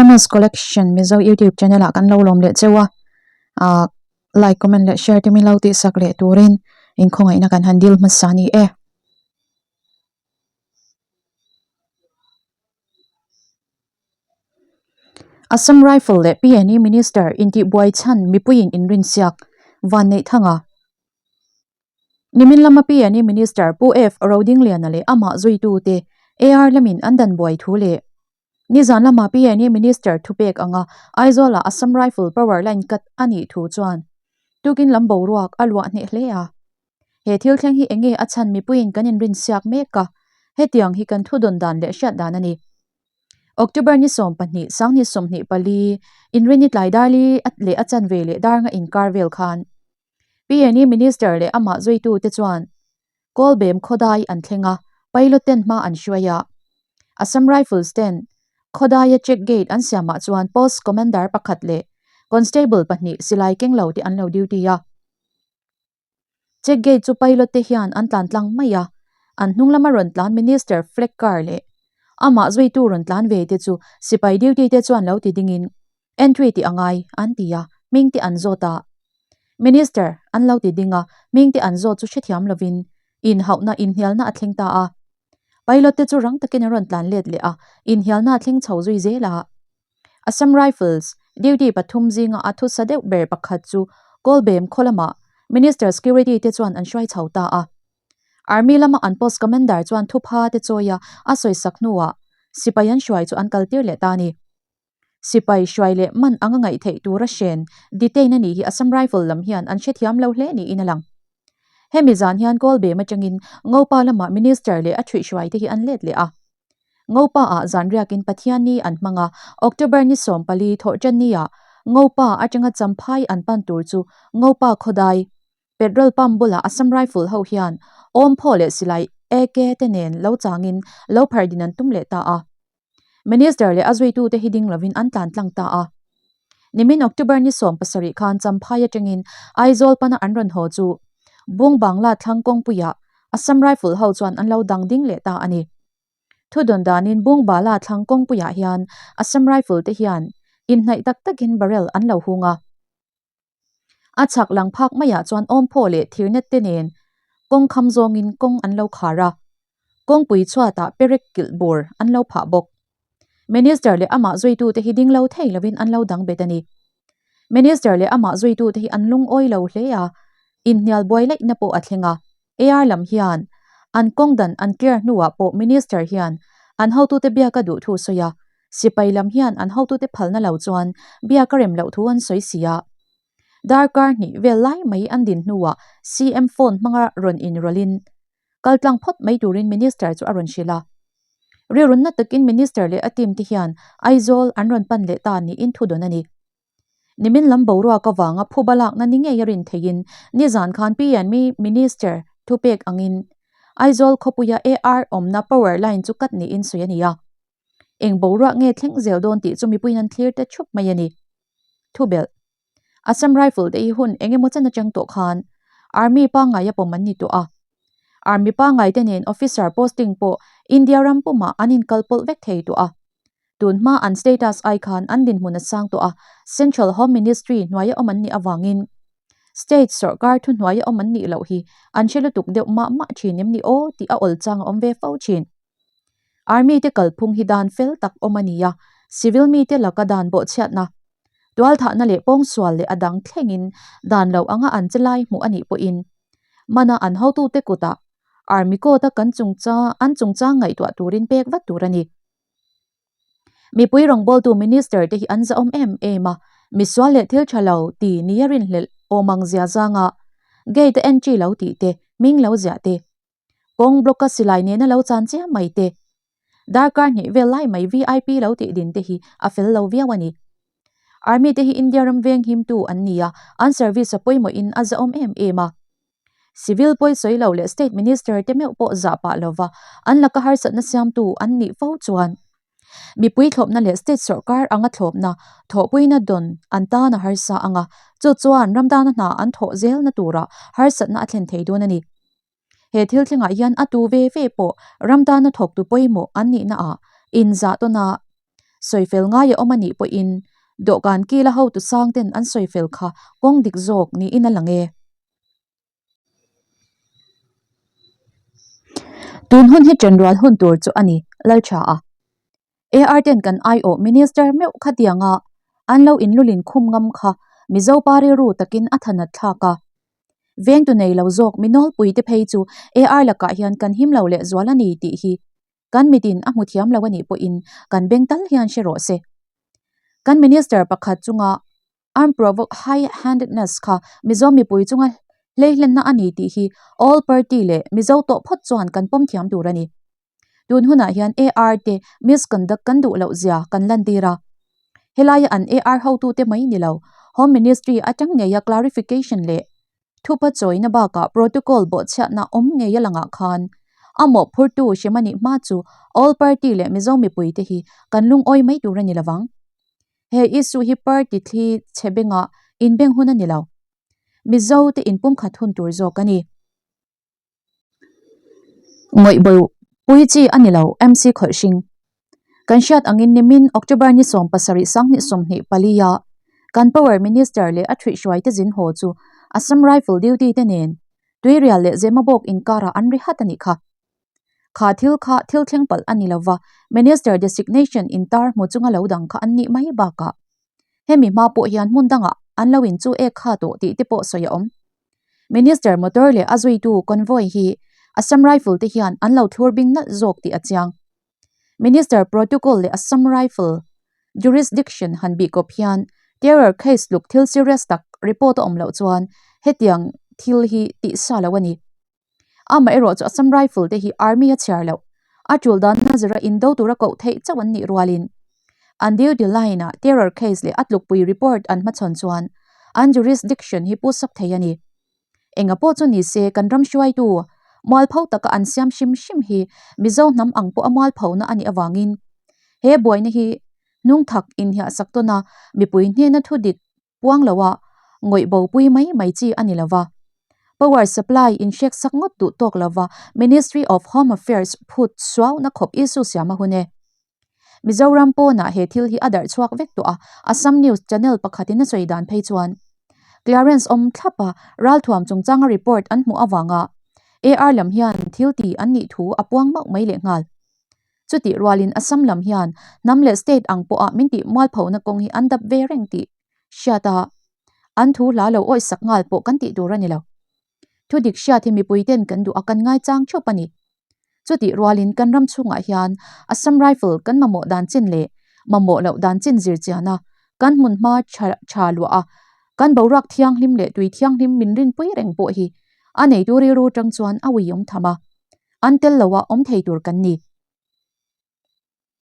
MS Collection Mizo YouTube channel ah kan lo lawm leh cheu a, ah like comment leh share te min lo tihsak leh turin inkhawngaihna kan han dil hmasa a ni e. Assam Rifle leh PNE Minister intihbuai chhan mipuiin inrinsiak Vanneih Thanga Nimin lama PNE Minister Pu F Rodingliana leh amah zuitute AR lamin an dan buai thu leh Nizan lama PNE Minister thupek anga Aizawla Assam Rifle power line cut a nih thu chuan tukin lam boruak a luah hneh hle a. He thil thleng hi enge a chhan mipuiin kan inrinsiak mek a, hetiang hi kan thudawn dan leh hriat dan a ni. October ni 12, sangni 24, inrini tlai darli leh a chanve leh dar nga inkar vel khan PNE Minister leh amah zuitute chuan Kawlbem khawdai an thleng a, pilot ten hma an hruai a. Assam Rifles ten khawdaia check gate an siamah chuan post commander pakhat leh constable pahnih silai keng lo te an lo duty a. Check gate chu pilot te hian an tlan tlang mai a, an hnung lama rawn tlan Minister flag car leh amah zuitu rawn tlan ve te chu sipai duty te chuan lo ti dingin entry tih a ngai an ti a, hming te an zawt a. Minister an lo ti ding a, hming te an zawt chu hrethiam lovin inhauhna inhnialna a thleng ta a. Pilot te chu rang takin an rawn tlan let leh a, inhnialna a thleng chho zui zel a. Assam Rifles duty pathum zinga a thusa deuh ber pakhat chu Kawlbem khaw lamah Minister Security te chuan an hruai chho ta a. Army lama an post commander chuan thupha te chawi a a sawisak hnuah sipai an hruai chu an kaltir leh ta a ni. Sipai hruai leh man anga ngaih theih tura hren detain a nih hi Assam Rifle lam hian an hrethiam lo hle niin a lang. Hemi zan hian Kawlbem atangin Ngopa lamah Minister leh a thuihhruai te hi an let leh a. Ngopa ah zan riakin Pathianni an hmang a, October ni 14 thawhṭanni ah Ngopa atanga Champhai an pan tur chu Ngopa khawdai petrol pump bulah Assam Rifle ho hian awmphaw leh silai AK te nen lo changin lo phar din an tum leh ta a. Minister leh a zuitute hi ding lovin an tlan tlang ta a. Nimin October ni 17 khan Champhai atangin Aizawl pana an rawn haw chu Bung Bangla thlang kawngpuiah Assam Rifle ho chuan an lo dang ding leh ta a ni. Thudawn danin Bung Bala thlang kawngpuiah hian Assam Rifle te hian inhnaih tak takin barrel an lo hung a. A chhak lang phak maiah chuan awmphaw leh thirnet te nen kawng kham zawngin kawng an lo khar a, kawngpui chhuatah perek kilh bur an lo phah bawk. Minister leh amah zuitute hi ding lo thei lovin an lo dang bet a ni. Minister leh amah zuitute hi an lungawi lo hle a, inhnial buai laihna pawh a thleng a. AR lam hian an kawng dan an clear hnuah pawh Minister hian an hotute biak a duh thu sawi a, sipai lam hian an hotute phalna lo chuan biak a rem loh thu an sawi si a. Darkar hnih vel lai mai an din hnuah CM phone hmanga rawn inrawlhin kal tlang phawt mai turin Minister chu a rawn hrilh a. Rirunna takin Minister leh a team te hian Aizawl an rawn pan leh ta niin thu dawn a ni. Nimin lam boruak avanga phuba lakna ni ngei a rin theihin nizan khan PNM Minister thupek angin Aizawl khawpuia AR awmna power line chu cut niin sawi a ni a. Eng boruak nge thleng zel dawn tih chu mipuiin an thlir ta thup mai a ni. Thubelh, Assam Rifle te hi hun eng emaw chen atang tawh khan Army pangngaia pawm an ni tawh a. Army pangngai te nen officer posting pawh India ram pumah an inkalpawlh vek thei tawh a. Tun hma an status ai khan an dinhmun a sang tawh a, Central Home Ministry hnuaia awm an nih avangin State sawrkar thuhnuaia awm an nih loh hi an hre lutuk deuh mah mah thin em ni aw tih a awl chang a awm ve fo thin. Army te kalphung hi dan fel tak awm a ni a, civil mite laka dan bawhchhiatna, tualthahna leh pawngsual leh a dang thlengin dan lo anga an che lai hmuh a nih pawhin mana an hotute kutah Army court a kan chungchang an chungchang ngaihtuah turin pek vat tur a ni. Mipui rawngbawltu Minister te hi an zahawm em em a, misual leh thil tha lo ti nia rinhlelh awm ang zia zanga gate a entry lo tih te, hming lo ziah te, kawng block a silai nena lo chan chiam mai te, darkar hnih vel lai mai VIP lo tih din te hi a fel lo viau a ni. Army te hi India ram veng himtu an ni a, an service a pawimawhin a zahawm em em a. Civil pawi sawi lo leh State Minister te meuh pawh zah pah lova an laka harsatna siamtu an nih fo chuan mipui thlawpna leh State sawrkar anga thlawpna thawhpuina dawn an tan a harsa ang a, chu chuan ram tana hna an thawh zelna turah harsatna a thlen thei dawn a ni. He thil thlengah hian a tu ve ve pawh ram tana thawktu pawimawh an nihna ah inzah tawn a. Sawifel ngai a awm a nih pawhin dawhkan kila hotu sang ten an sawifel kha kawng dik zawk niin a lang e. Tun hun hi ṭanrual hun tur chu a ni, Lalṭha a. AR ten kan aiawh Minister meuh khatianga an lo inlulin khum ngam kha Mizo pa rilru takin a thanat thlak a. Vengtu nei lo zawk mi nawlpui te phei chu AR lakah hian kan him lo leh zual a ni tih hi kan mitin a hmu thiam lo a nih pawhin kan beng tal hian hre rawh se. Kan Minister pakhat chunga unprovoked high-handedness kha Mizo mipui chunga hleihlenna a ni tih hi all party leh Mizo tawh phawt chuan kan pawm thiam tur a ni. Tun hunah hian AR te misconduct kan duh loh zia kan lantir a. Helaia an AR hotute mai ni lo, Home Ministry atang ngeia clarification leh thupa chawina bakah protocol bawhchhiatna awm ngeia langah khan a mawhphurtu hrem a nih hma chu all party leh Mizo mipuite hi kan lungawi mai tur a ni lovang. He issue hi party thli chhe bengah inbeng hun a ni lo. Mizo te inpumkhat hun tur zawk a ni. Ngawih bo pui chi a ni lo, MC Khawlhring. Kan hriat angin nimin October ni 17 2024 a kan Power Minister leh a thuihhruai te zin haw chu Assam Rifle duty te nen Tuirial leh Zemabawk inkarah an ri hat a nih kha. Kha thil kha thil thleng palh a ni lova, Minister designation intar hmu chunga lo dang kha an nih mai bakah hemi hma pawh hian hmun dangah an lo inchu ek kha tawh tih te pawh sawi a awm. Minister motor leh a zuitu convoy hi Assam Rifle te hian an lo thlur bing nalh zawk tih a chiang. Minister protocol leh Assam Rifle jurisdiction han bih kawp hian terror case tluk thil serious tak report a awm loh chuan hetiang thil hi tih sa lo a ni. Amaherawh chu Assam Rifle te hi Army a chhiar loh, a tul danna zira indo tura koh theih chauh an nih rualin an duty line ah terror case leh a tlukpui report an hmachhawn chuan an jurisdiction hi pu sak thei a ni. Enga pawh chu ni se kan ram hruaitu mualpho taka an siam hrim hrim hi Mizo hnam ang pawh a mualphona a nih avangin he buaina hi hnungthak inhiahsak tawn a mipui hnena thudik puang lo a, ngawih bo pui mai mai chi a ni lo va. Power supply in hrek sak ngawt duh tawk lo va, Ministry of Home Affairs phut suauna khawp issue siam a hun e. Mizoram pawnah he thil hi a darh chhuak vek tawh a, Assam News channel pakhatin a sawi dan phei chuan clearance awm thlap a, ralthuam chungchanga report an hmuh avanga AR lam hian thil ti an nih thu a puang mauh mai lehnghal. Chutih rualin Assam lam hian hnam leh state ang pawha min tih mualphona kawng hi an dap ve reng tih hriat a, an thu hla lo awih sak nghal pawh kan tih tur a ni lo. Thu dik hriat hi mipui ten kan duh a kan ngaichang thup a ni. Chutih rualin kan ram chhungah hian Assam Rifle kan mamawh dan chin leh mamawh loh dan chin zir chian a, kan hmun hma tha tha luah a, kan boruak thianghlim leh tui thianghlim min rinpui reng pawh hi a neitu rilru tang chuan a uiawm tham a, an tel loa awm thei tur kan ni.